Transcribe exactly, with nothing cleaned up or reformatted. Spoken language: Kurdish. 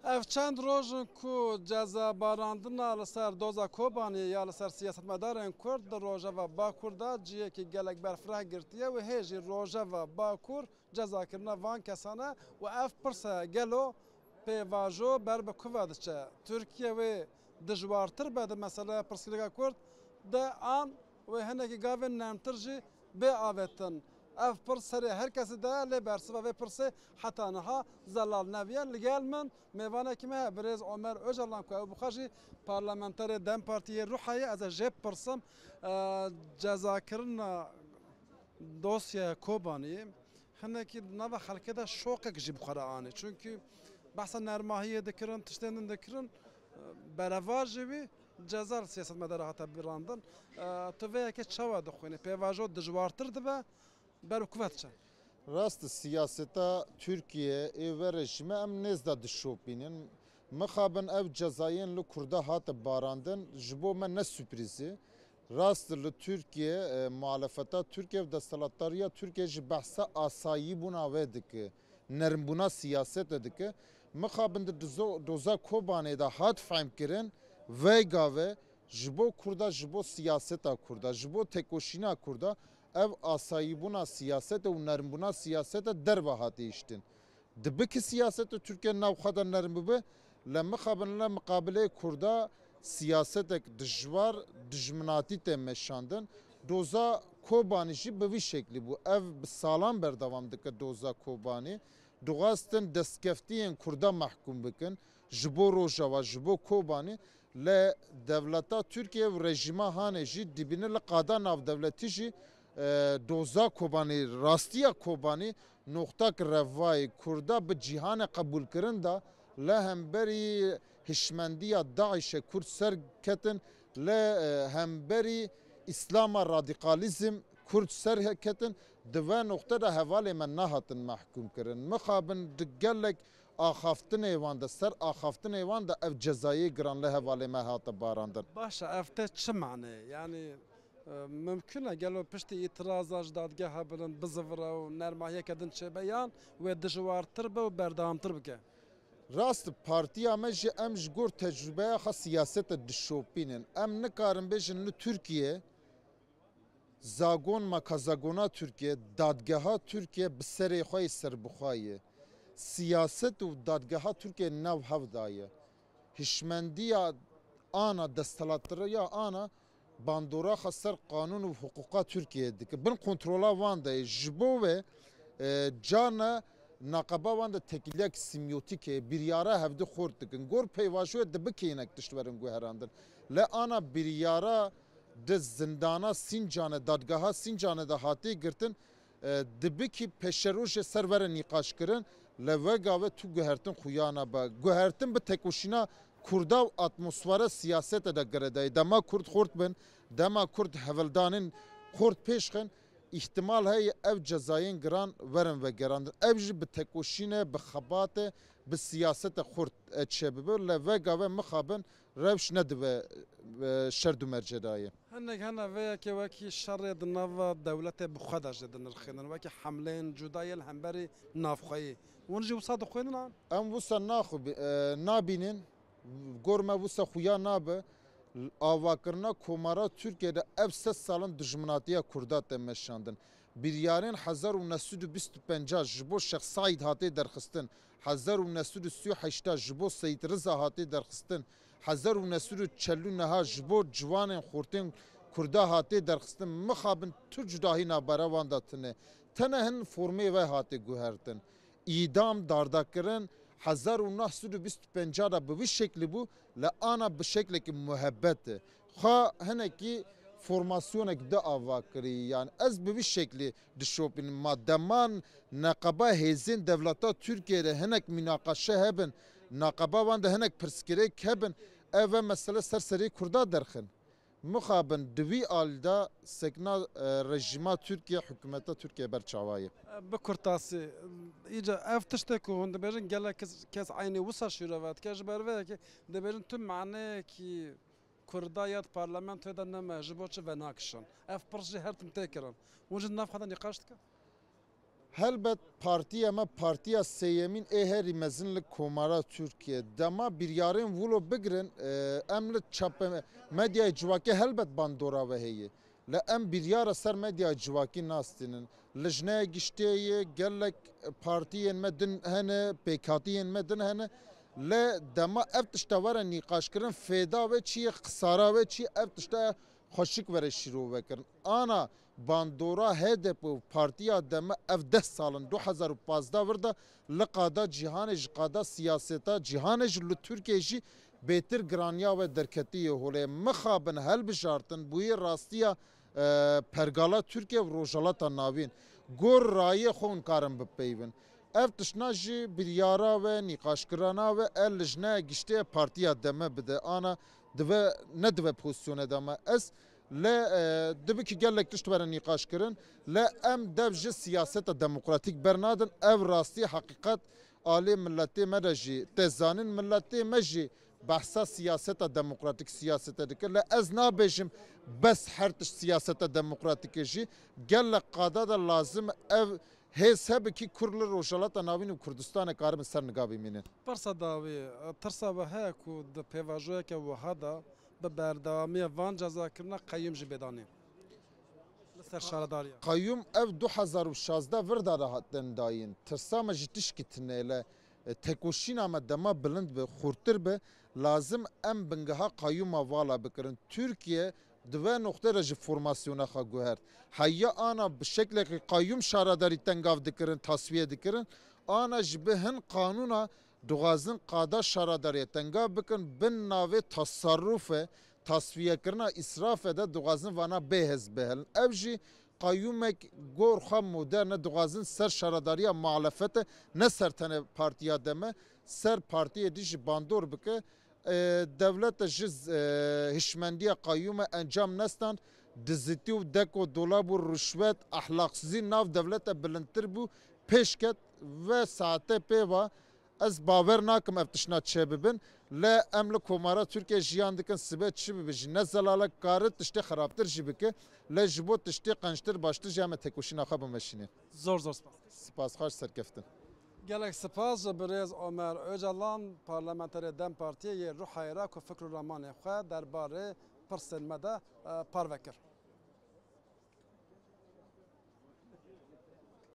Ev çend roj in ku cezabarandina li ser doza Kobaniyê ya li ser siyasetmedarên Kurd di Rojeva Bakur de cihekî gelek berfireh girtiye û hê jî Rojeva Bakur cezakirina van kesan e û ev pirs e, gelo pêvajo ber bi ku ve diçe? Tirkiye wê dijwartir be di meseleya pirsgirêka Kurd de an wê hinekî gavên nermtir jî bê avêtin? Ev pirs serê her kesî de ye, lê bersiva vê pirsê heta niha zelal neviye. Li gel min mêvanekî me heye, birêz Omer Ocalan ku ew bi xwe jî parlamenterê DEM Partî yê Rihayê ye. Ez ê jê bipirsim, e, cezakirina dosyaya Kobaniyê hinekî di nava xelkê de şoqek jî bi xwe re anî. Çunkî behsa nermahiyê dikirin, tiştên din dikirin, e, berevar jî wî ceza li siyasetmedara hate birandin. E, tu vê yekê çawa dixwînî? Pêvajo dijwartir dibe, ber bi ku ve diçe? Rast e, siyaseta Tirkiye ê ve rejîme em nêz de dişopînin. Mixabin ev cezayên li Kurda hate barandin, ji bo me ne sürprîz e. Rast e, li Tirkiye, e, muhalefeta Tirkiye û desthilatdariya Tirkiye jî behsa asayîbûna ve dike, nermbûna siyasete dike. Mixabin di dizo-, doza Kobanê de hat fehmkirin, veyga ve ji bo Kurda, ji bo siyaseta Kurda, ji bo tekoşîna Kurda ev asayîbûna siyasete û nermbûna siyasete derve hate hiştin. Dibe ki siyaseta Tirkiye nav xwe de nerm bibe, lê mixabin li miqabileyê Kurda siyasetek dijwar, dijminatî tê meşandin. Doza Kobanî jî bi vî şeklî bû. Ev bi salan berdewam dike doza Kobanî. Dixwestin destkeftiyên Kurda mehkûm bikin, ji bo Rojava, ji bo Kobanî, lê dewleta Tirkiye û rejîma hanê jî dibîne li qada navdewletî jî, e, doza Kobanî, rastiya Kobanî noxtak revayê Kurda bi cîhanê qebûlkirin da, li hemberî hişmendiya DAIŞê Kurd ser ketin, li, e, hemberî Îslama radîkalîzm Kurd ser ketin, di ve noxte de hevalê me nehatin mehkûm kirin. Mixabin di gelek axaftinê wan de, ser axaftinê wan de ev cezayê giran li hevalê me hate barandin. Baş e, ev tê çi manê? Yanî, e, mimkun e gelo piştî îtiraza ji dadgeha bilind bizivire û nermahiyeke din çêbe, yan wê dijwartir be û berdewamtir bike? Rast e, partiya me jî em ji gor tecrûbeya xwe siyasete dişopînin. Em nikarin bêjin li Tirkiye zagon makazagona Tirkiye, dadgeha Tirkiye bi serê xwe yê serbixwe ye. Siyaset û dadgeha Tirkiye nav hev de ye. Hişmendiya ana, desthilatdariya ana bandora xwe ser qanûn û hiqûqa Tirkiye dike. Bin kontrola wan de ye. Ji bo ve, e, carna naqaba wan de tekîliyek simyotîk e, biryara hevdî xurt dikin. Gor peyvajoyê dibe kênek tişt werin guherandin. Lê ana biryara di zindana Sîncanê, dadgeha Sîncanê de hatî girtin, e, dibe ki pêşerojê ser were nîqaş kirin, lê vega ve tu guhertin xuya nabe. Guhertin bi tekoşîna Kurda û atmosfera siyasete de girêdayî. Dema Kurd xurt bin, dema Kurd hevildanên xurt pêş xin, îhtimal heye ev cezayên giran werin vegerandin. Ev jî bi tekoşîne, bi xebate, bi siyasete xurt e çêbibe. Lê vega ve mixabin rewş nedibe, e, şer dûmercê dayê. Hinek hene vê yekê wekî şerê di nava dewletê bi xwe de jî dinirxînin, wekî hemleyên cuda yê li hemberî navxweyî. Hûn jî wisa dixwînin an? Em wisa naxwe-, e, nabînin, gor me wisa xuya nabe. Avakirina Komara Tirkiye de ev sed salin dijminatiya Kurda tê meşandin. Biryarên hezar û neh sed û bîst û pênc ji bo Şêx Seîd hatê derxistin, hezar û neh sed û sî û heşt ji bo Seyîd Riza hatê derxistin, hezar û neh sed û çel û neh ji bo ciwanên xortên Kurda hatê derxistin, mixabin tu cudahî navbera wan de tune. Tene hin formê ve hatê guhertin. Îdam, dardakirin hezar û neh sed û bîst û pênc de bi vî şeklî bû, lê ana bi şeklekî muhebet e. Xwe hinekî formasyonek di ava kirî. Yani ez bi vî şeklî dişopînim. Ma deman neqeba hêzên dewleta Tirkiye de hinek mînaqaşe hebin, neqeba wan de hinek pirsgirêk hebin, ev e mesele ser serê Kurda derxin. Mixabin di wî alî de sekna, e, rejîma Tirkiye, hikûmeta Tirkiye ber çawa ye. Bi kurtasî, îca ev tiştê ku hûn dibêjin gelek kes, kes eynî wisa şîrove dike, ji ber vê yekê dibêjin tu maneyekî Kurda ya di parlamentoyê de neme, ji bo çi venakişin? Ev pirs jî her tim tê kirin. Hûn jî di nav xwe de nîqaş dikin? Helbet partiya me partiya sêyemîn ê herî mezin li Komara Tirkiye. Dema biryarên wilo bigirin, e, em li çape medyayê civakê helbet bandora we heye. Lê em biryara ser medyayê civakî nastînin. Lijneya giştê ye, gelek partiyên me din hene, pêkhatiyên me din hene. Lê dema ev tişta were nîqaşkirin, fêda wê çi ye, xisara wê çi ye, ev tişta xweşik were şîrove kirin. Ana bandora H D P û partiya deme ev deh sal in, du hezar û pazdeh vir de li qada cîhanê, ji qada siyaseta cîhanê jî, li Tirkiyê jî bêtir giraniya we derketiye holê. Mixabin helbijartin bûye rastiya, e, pergala Tirkiye û Rojhilata Navîn. Gor rayê xwe hûn karin bipeyvin. Ev tiştna jî biryara we, nîqaşkirana we, e, lijneya giştê partiya deme bide. Ana dive, ne dive pozisyonê de me. Ez lê, e, dibe ki gelek tişt were nîqaş kirin. Lê em dev ji siyaseta demokratîk bernadin. Ev rastî heqîqet alê miletê me de jî tê zanin. Miletê me jî behsa siyaseta demokratîk siyasete dike. Lê ez nabêjim bes her tişt siyaseta demokratîk e jî. Gelek qada de lazim ev hêz hebe ki Kurd li Rojhilata Navîn û Kurdistanê karibin ser niga bimînin. Pirsa dawî, tirsa we heye ku di pêvajoyeke wiha de bi berdewamiya van cezakirina qeyûm jî bê danê li ser şaredariya? Qeyûm ev du hezar û şazdeh vir de hatin dayîn. Tirsa me ji tişkî tune ye. E, tekoşîna me dema bilind be, xurtir be, lazim em bingeha qeyûma vala bikirin. Tirkiye di vê noqtê de ji formasyona xwe guhert. Heya ana bi şeklekî qeyûm şaredarî tengav dikirin, tasfiye dikirin. Ana ji bi hin qanûna dixwazin qada şaredariyê tengav bikin, bin navê tasarrufe, tasfiyekirina îsrafe de dixwazin vana bêhêz bihêlin. Ev jî qeyûmek gor xwe modern e, dixwazin ser şaredariya muhalefete, ne ser tenê partiya deme, ser partiyê dî jî bandor bike. E, dewlete ji, e, hişmendiya qeyûme encam nestand, dizitî û deko dolab û ruşwet, ehlaqsizî nav dewlete bilindtir bû, pêş ket ve saete pê va. Ez bawer nakim ev tiştna çê bibin. Lê em li Komara Tirkiye jiyan dikin, sibe çi bibe jî ne zelalek kare tiştê xerabtir jî bike. Lê ji bo tiştê qençtir baştir jî em ê tekoşîna xwe bimeşînin. Zor zor spas. Spas, xweş serkeftin. Gelek spas ji birêz Omer Ocalan, parlamenterê dem Partiyê yê Rihayê re ku fikr û ramanê xwe derbarê pirsên me de, e, parve kir.